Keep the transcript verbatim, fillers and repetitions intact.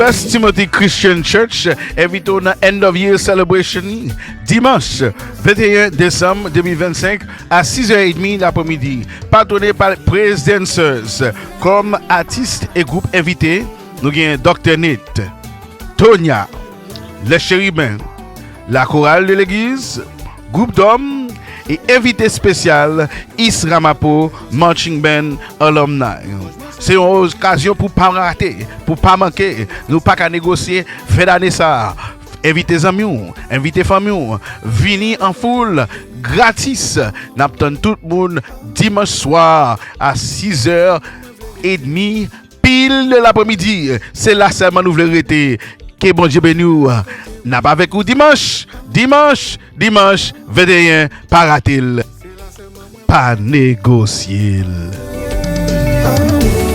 First Timothy Christian Church envite w nan End of Year Celebration dimanch venteyen desanm de mil vennsenk a sis è edmi lapremidi, patwone pa Praise Dancers. Kòm atis e gwoup envite, nou gen Doktè Nate, Tonya, Les Chérubins, La Chorale de l'Église, Gwoup Dòm, e envite espesyal Is Ramapo Marching Band Alumni. Se yon okazyon pou pa rate, pou pa manke. Nou pa ka negosye fen dane sa a. Envite zanmi w, envite fanmi w, vini an foul, gratis. N ap tann tout moun dimanch swa a sis è edmi pil de lapremidi. Se la sèlman nou vle rete. Ke Bondye beni w. N ap avèk ou dimanch, dimanch, dimanch venteyen. Pa rate l. Pa negosye l.